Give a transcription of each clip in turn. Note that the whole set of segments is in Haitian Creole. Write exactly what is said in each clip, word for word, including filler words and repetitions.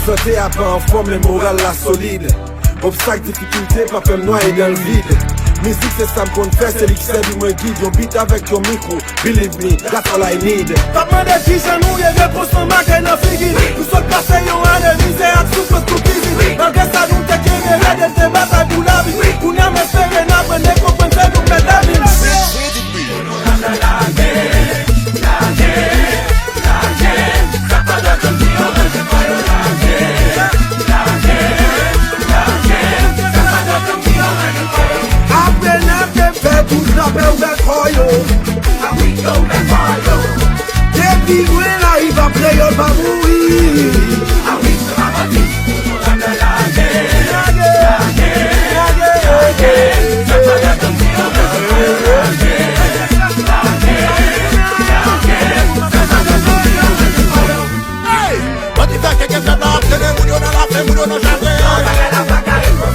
Sante a pa anfòm, men moral la solid. Obstak, difikilte pa fè m nwaye dan l vid. Mizik se sa m konn fè, se li k sèvi mwen gid. Yon bit avèk yon mikwo, believe me, that's all I need. T ap mande kijan nou ye, repons lan make nan figi. Nou sot pase yon ane mizè ak soufrans pou fizi. Malgre sa nou te kenbe rèd, e te batay pou lavi. Kounye a m espere n aprann e konprann se nou k mèt lavi. Apre n ap fè tout lapè ouvè kò yo. Depi lwen lariv ap kreyòl pa mouri. Hey! Bandi fè kèkè pèp la ap tene moun yo nan lafen, moun yo nan chagren.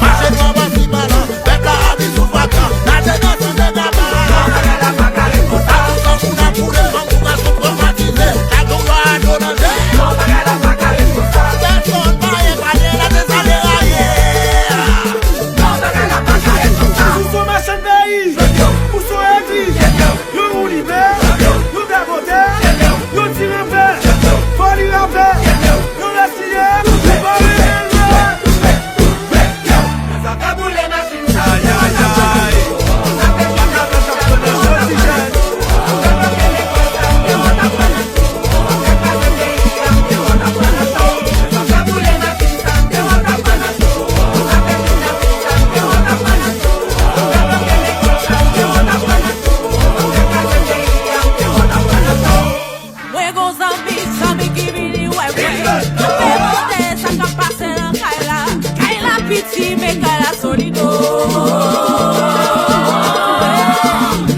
Mache nwa pasi balan, pèp la abi sou fatra. Lage nan san de gaba. Sa pou san moun ap boule, fanm kou gason twomatize. Chak jou yo a do nan je. Pèsonn pa epanye, la dezale raye. Ou son machann peyi, ou son epi. Yon woulibè, yon gagote, yon ti ranpè, foli rapè, yon resiye, foli elve. Sa ka boule machin sa. Ay, ay, ay. Mwen gon zanmi, zanmi ki vini wè mwen. Anpil kote sa k ap pase nan kay la. Kay la piti, men kay la solid o.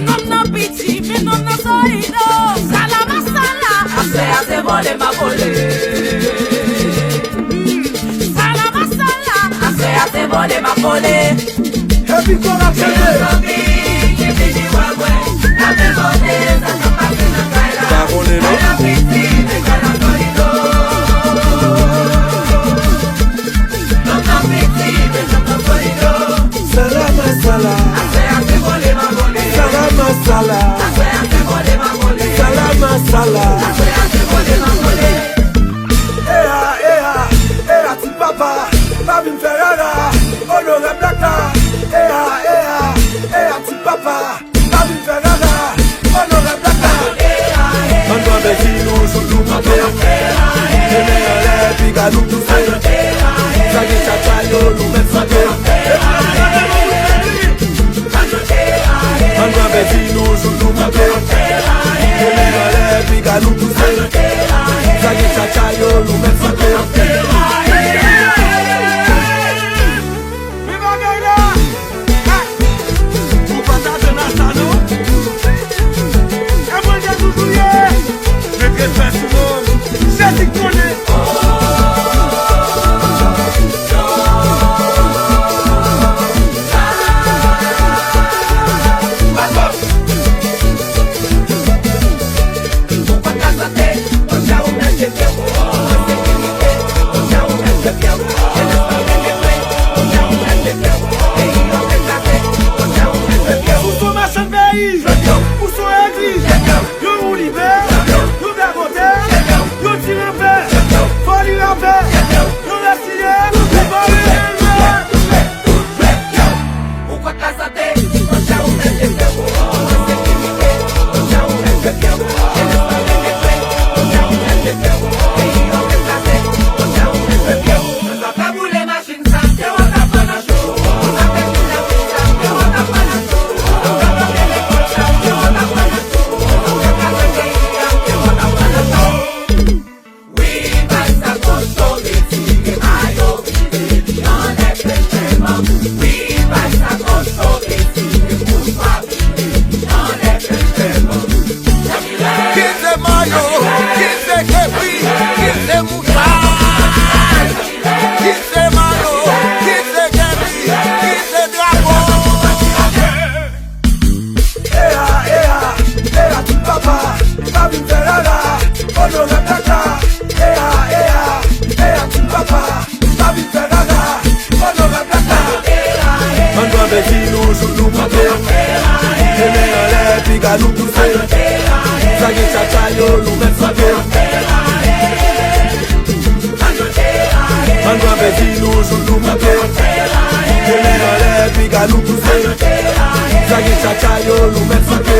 Nonm nan piti, men nonm nan solid o. Sala masala, aswè a se vole m a vole. Sala masala, aswè a se vole m a vole. Epi kò n ap chante. Pa konnen non. Sala masala. Sala masala. Sala masala. Eya, eya, eya, ti papa, pa vin fè rara. Onore blaka. Eya, eya, eya, ti papa, pa vin fè rara. Onore blaka. Ann kanpe si nou jouk nou kanpe. Men men anlè, piga nou pouse. Sa gen tchatcha yo, nou mèt sante. Ann kanpe si nou jouk nou kanpe. Men men anlè, piga nou pouse. Sa gen tchatcha yo, nou mèt sante. Men bagay la, ah, ou pa ta jwenn a sa non. E mwen te toujou ye. Mete fè sou mwen. Jezi konnen. Ou son machann peyi, ou son epi, yon woulibè, yon gagote, yon ti ranpè, foli rapè, yon resiye, foli elve. Ki se mayo, ki se kepi, ki se moutay. Ki se mayo, ki se kepi, ki se drapo. Eya, eya, eya, ti papa, pa vin fè rara. Onore blaka. Eya, eya, eya, ti papa. Sa nou pouse, sa gen chacha yo, nou mèt souke.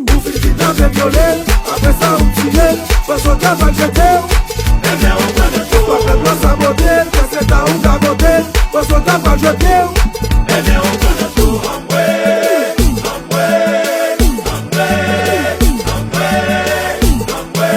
Ou fin kidnape, vyole, apre sa ou tiye, panse w ta pral jete w. Ebyen ou pran nan tou. Pèp la sabote, fè se ta ou gagote, panse w ta pral jete w. Ebyen ou pran nan tou, anmwe, anmwe, anmwe, anmwe, anmwe, anmwe.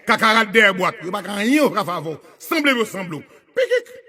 Kaka rat dèyè bwat, yo pa ka anyen yo ka fè avè w. Sanble yo sanble w. Pikik!